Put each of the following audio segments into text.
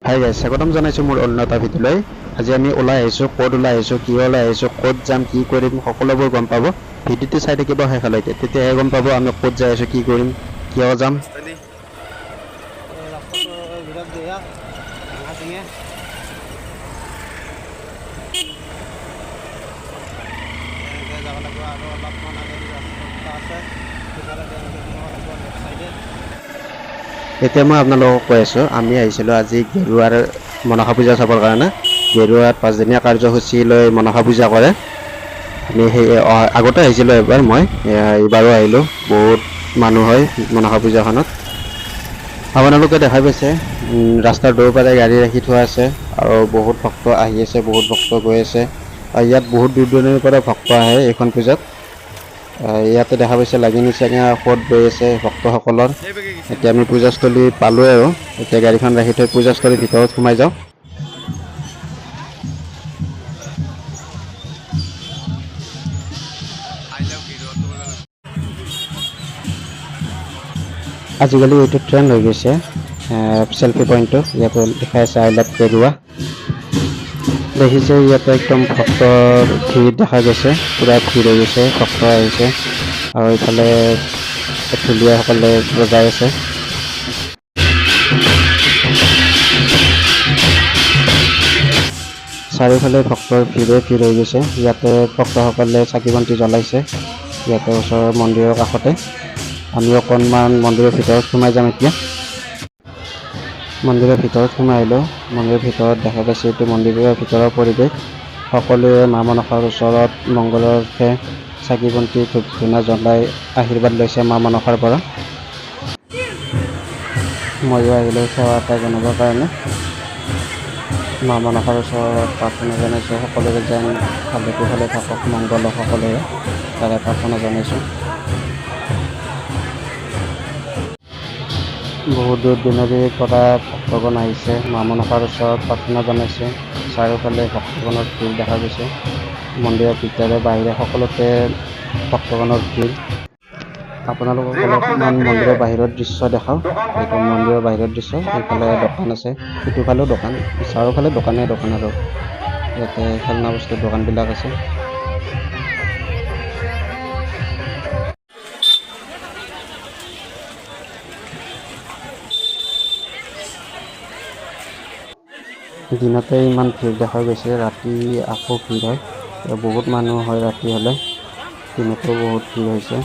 Hi guys, স্বাগতম জনাইছোঁ মোৰ অন্য এটা ভিডিঅ'লৈ। আজি আমি ওলাই আহিছোঁ। ক'ত ওলাই আহিছোঁ, কিয় ওলাই আহিছোঁ, ক'ত যাম, কি কৰিম, সকলোবোৰ গম পাব। ভিডিঅ'টো চাই থাকিব শেষলৈকে, তেতিয়াহে গম পাব আমি ক'ত যাই আছোঁ, কি কৰিম, কিয় যাম। ৰাস্তাটো বিৰাট বেয়া, ভাঙা চিঙে। এনেকৈ যাব লাগিব আৰু অলপমান আগেদি ৰাস্তা আছে, সিফালেদি এনেকৈ সোমাব লাগিব লেফ্ট চাইডে। এতিয়া মই আপোনালোকক কৈ আছোঁ, আমি আহিছিলোঁ আজি গেৰুৱাৰ মনসা পূজা চাবৰ কাৰণে। গেৰুৱাত 5 দিনীয়া কাৰ্যসূচী লৈ মনসা পূজা কৰে। আমি সেই আগতে আহিছিলোঁ এবাৰ মই, এইবাৰো আহিলোঁ। বহুত মানুহ হয় মনসা পূজাখনত। আপোনালোকে দেখা পাইছে, ৰাস্তাৰ দুয়োপাৰে গাড়ী ৰাখি থোৱা আছে আৰু বহুত ভক্ত আহি আছে, বহুত ভক্ত গৈ আছে আৰু ইয়াত বহুত দূৰ দূৰণিৰ পৰা ভক্ত আহে এইখন পূজাত। ইয়াতে দেখা পাইছে, লাগিনী চেঙা সোঁত বৈ আছে ভক্তসকলৰ। এতিয়া আমি পূজাস্থলী পালোৱে আৰু এতিয়া গাড়ীখন ৰাখি থৈ পূজাস্থলীৰ ভিতৰত সোমাই যাওঁ। আজিকালি এইটো ট্ৰেণ্ড হৈ গৈছে, চেলফি পইণ্টটো। ইয়াতে লিখা আছে "I love Geruwa"। দেখিছে, ইয়াতে একদম ভক্তৰ ভিৰ দেখা গৈছে। পুৰা ভিৰ হৈ গৈছে, ভক্ত আহিছে আৰু ইফালে ঢুলীয়াসকলে বজাই আছে। চাৰিওফালে ভক্তৰ ভিৰে ভিৰ হৈ গৈছে। ইয়াতে ভক্তসকলে চাকি বন্তি জ্বলাইছে ইয়াতে ওচৰৰ মন্দিৰৰ কাষতে। আমি অকণমান মন্দিৰৰ ভিতৰত সোমাই যাম এতিয়া। মন্দিৰৰ ভিতৰত সোমাই আহিলোঁ। মন্দিৰৰ ভিতৰত দেখা পাইছে, এইটো মন্দিৰৰ ভিতৰৰ পৰিৱেশ। সকলোৱে মা মনসাৰ ওচৰত মংগলৰ অৰ্থে চাকি বন্তি, ধূপ ধূনা জ্বলাই আশীৰ্বাদ লৈছে মা মনসাৰ পৰা। ময়ো আহিলোঁ সেৱা এটা জনাবৰ কাৰণে। মা মনসাৰ ওচৰত প্ৰাৰ্থনা জনাইছোঁ, সকলোৰে যেন ভালে কুশলে থাকক, মংগল হওক সকলোৰে, তাৰে প্ৰাৰ্থনা জনাইছোঁ। বহুত দূৰ দূৰণিৰ পৰা ভক্তগণ আহিছে, মা মনসাৰ ওচৰত প্ৰাৰ্থনা জনাইছে। চাৰিওফালে ভক্তগণৰ ভিৰ দেখা গৈছে। মন্দিৰৰ ভিতৰে বাহিৰে সকলোতে ভক্তগণৰ ভিৰ। আপোনালোকক অলপমান মন্দিৰৰ বাহিৰৰ দৃশ্য দেখাওঁ। এইটো মন্দিৰৰ বাহিৰৰ দৃশ্য। এইফালে দোকান আছে, সিটোফালেও দোকান, চাৰিওফালে দোকানেই দোকান আৰু ইয়াতে খেলনা বস্তুৰ দোকানবিলাক আছে। দিনতে ইমান ভিৰ দেখা গৈছে, ৰাতি আকৌ ভিৰ হয়। বহুত মানুহ হয় ৰাতি হ'লে। দিনতো বহুত ভিৰ হৈছে।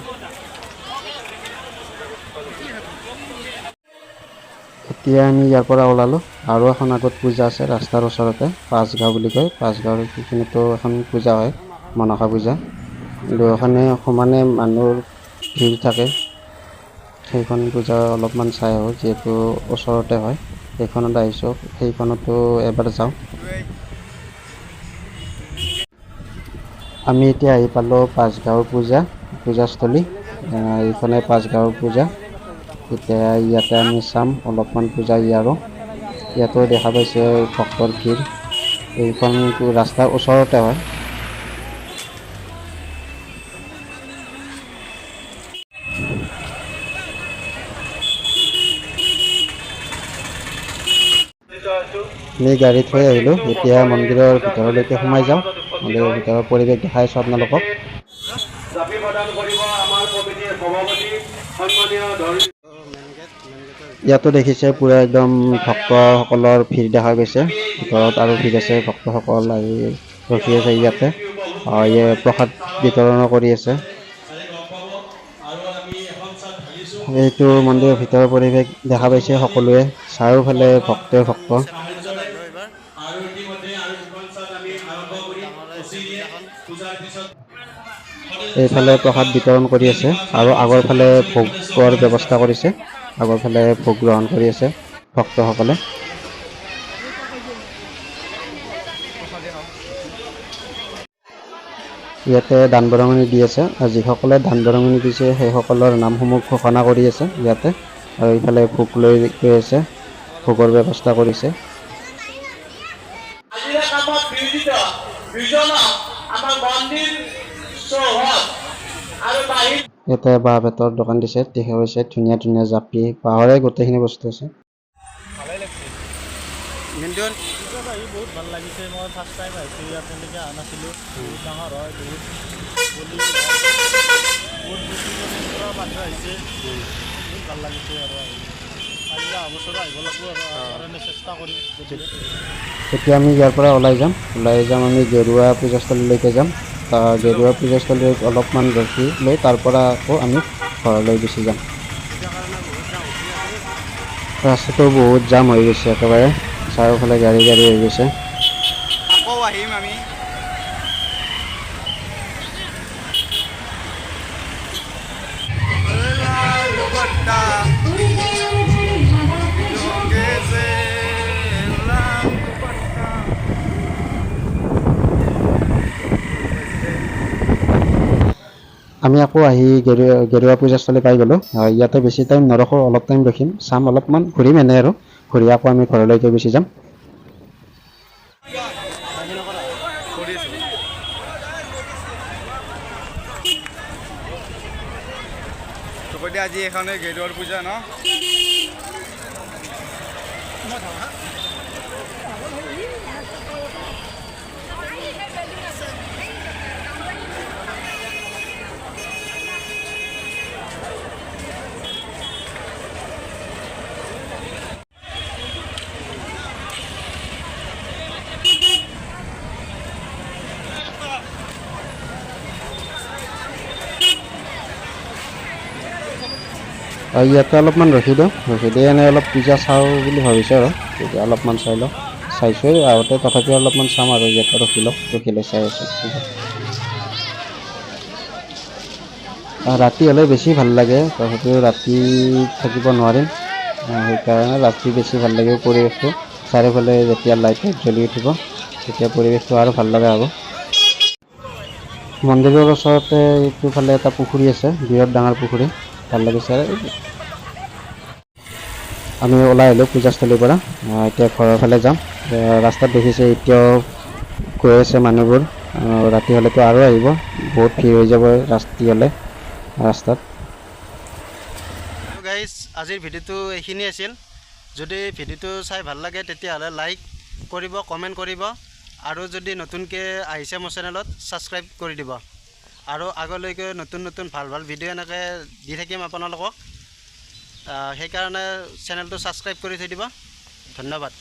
এতিয়া আমি ইয়াৰ পৰা ওলালোঁ আৰু এখন আগত পূজা আছে ৰাস্তাৰ ওচৰতে, পাঁচগাঁও বুলি কয়। পাঁচগাঁৱৰ সেইখিনিতো এখন পূজা হয়, মনসা পূজা। দুয়োখনে সমানে মানুহৰ ভিৰ থাকে। সেইখন পূজা অলপমান চাই আহোঁ, যিহেতু ওচৰতে হয়। সেইখনত আহিছোঁ, সেইখনতো এবাৰ যাওঁ। আমি এতিয়া আহি পালোঁ পাঁচগাঁৱৰ পূজাস্থলী। এইখনে পাঁচগাঁৱৰ পূজা। এতিয়া ইয়াতে আমি চাম অলপমান পূজা ইয়াৰো। ইয়াতো দেখা পাইছে ভক্তৰ ভিৰ। এইখন ৰাস্তাৰ ওচৰতে হয়। আমি গাড়ী থৈ আহিলোঁ। এতিয়া মন্দিৰৰ ভিতৰলৈকে সোমাই যাওঁ। মন্দিৰৰ ভিতৰৰ পৰিৱেশ দেখাই আছোঁ আপোনালোকক। জাপি প্ৰদান কৰিব আমাৰ কমিটিৰ সভাপতি সন্মানীয় ধৰি মেইন গেট, মেইন গেটৰ ইয়াতো দেখিছে, পুৰা একদম ভক্তসকলৰ ভিৰ দেখা গৈছে। ভিতৰত আৰু ভিৰ আছে। ভক্তসকল আহি ৰখি আছে ইয়াতে। প্ৰসাদ বিতৰণো কৰি আছে। এইটো মন্দিৰৰ ভিতৰৰ পৰিৱেশ দেখা পাইছে সকলোৱে। চাৰিওফালে ভক্তই ভক্ত। পূজাত আহিলোঁ এইবাৰ। আৰু ইতিমধ্যে আৰু দুখন চাট আমি আৰম্ভ কৰিম। ডাঙৰ হৈছে পূজাখন। পূজাৰ পিছত এইফালে প্ৰসাদ বিতৰণ কৰি আছে আৰু আগৰ ফালে ভোগৰ ব্যৱস্থা কৰিছে। আগৰ ফালে ভোগ গ্ৰহণ কৰি আছে ভক্তসকলে। ইয়াতে দান বৰঙণি দি আছে আৰু যিসকলে দান বৰঙণি দিছে, সেইসকলৰ নামসমূহ ঘোষণা কৰি আছে ইয়াতে। আৰু ইফালে ভোগ লৈ গৈ আছে, ভোগৰ ব্যৱস্থা কৰিছে। আজিৰে কামত নিয়োজিত দুজনক আমাৰ মন্দিৰ চৌহদ আৰু বাহিৰ ইয়াতে বাঁহ বেতৰ দোকান দিছে। দেখা পাইছে, ধুনীয়া ধুনীয়া জাপি, বাঁহৰে গোটেইখিনি বস্তু আছে। ভালেই লাগছে। মিণ্টুৰ পূজাত আহি বহুত ভাল লাগিছে। মই ফাৰ্ষ্ট টাইম আহিছোঁ ইয়াত, তেনেকৈ অহা নাছিলোঁ। বহুত ডাঙৰ হয়, বহুত বলি বহুত দূৰ পৰা মানুহ আহিছে, বহুত ভাল লাগিছে। আৰু আহি আহিলে অহা বছৰো আহিব লাগিব আৰু কাৰণে চেষ্টা কৰিম। এতিয়া আমি ইয়াৰ পৰা ওলাই যাম, ওলাই যাম আমি গেৰুৱা পূজাস্থলীলৈকে যাম। গেৰুৱা পূজাস্থলীত অলপমান ৰখি লৈ তাৰ পৰা আকৌ আমি ঘৰলৈ গুচি যাম। ৰাস্তাটো বহুত জাম হৈ গৈছে, একেবাৰে চাৰিওফালে গাড়ী গাড়ী হৈ গৈছে। আকৌ আহিম আমি। আমি আকৌ আহি গেৰুৱা পূজাস্থলী পাই গ'লোঁ। ইয়াতে বেছি টাইম নৰখোঁ, অলপ টাইম ৰখিম, চাম, অলপমান ঘূৰিম এনেই আৰু ঘূৰি আকৌ আমি ঘৰলৈকে গুচি যাম। আজি এইখনে গেৰুৱাৰ পূজা ন? ইয়াতে অলপমান ৰখি দিওঁ, ৰখি দি এনেই অলপ পূজা চাওঁ বুলি ভাবিছোঁ আৰু তেতিয়া অলপমান চাই লওঁ। চাইছোঁ আগতে, তথাপিও অলপমান চাম আৰু ইয়াতে ৰখি লওঁ, ৰখি লৈ চাই আছোঁ পূজা। ৰাতি হ'লে বেছি ভাল লাগে, তথাপিও ৰাতি থাকিব নোৱাৰিম, সেইকাৰণে ৰাতি বেছি ভাল লাগিব পৰিৱেশটো। চাৰিওফালে যেতিয়া লাইট লাইট জ্বলি উঠিব তেতিয়া পৰিৱেশটো আৰু ভাল লগা হ'ব। মন্দিৰৰ ওচৰতে এইটোফালে এটা পুখুৰী আছে, বিৰাট ডাঙৰ পুখুৰী, ভাল লাগিছে। আমি ওলাই আহিলোঁ পূজাস্থলীৰ পৰা, এতিয়া ঘৰৰ ফালে যাম। ৰাস্তাত দেখিছে এতিয়াও গৈ আছে মানুহবোৰ, ৰাতি হ'লেতো আৰু আহিব, বহুত ভিৰ হৈ যাব ৰাতি হ'লে ৰাস্তাত। গাইজ, আজিৰ ভিডিঅ'টো এইখিনি আছিল। যদি ভিডিঅ'টো চাই ভাল লাগে তেতিয়াহ'লে লাইক কৰিব, কমেণ্ট কৰিব, আৰু যদি নতুনকৈ আহিছে মোৰ চেনেলত ছাবস্ক্ৰাইব কৰি দিব। আৰু আগলৈকে নতুন নতুন ভাল ভাল ভিডিঅ' এনেকৈ দি থাকিম আপোনালোকক, সেইকাৰণে চেনেলটো ছাবস্ক্ৰাইব কৰি থৈ দিব। ধন্যবাদ।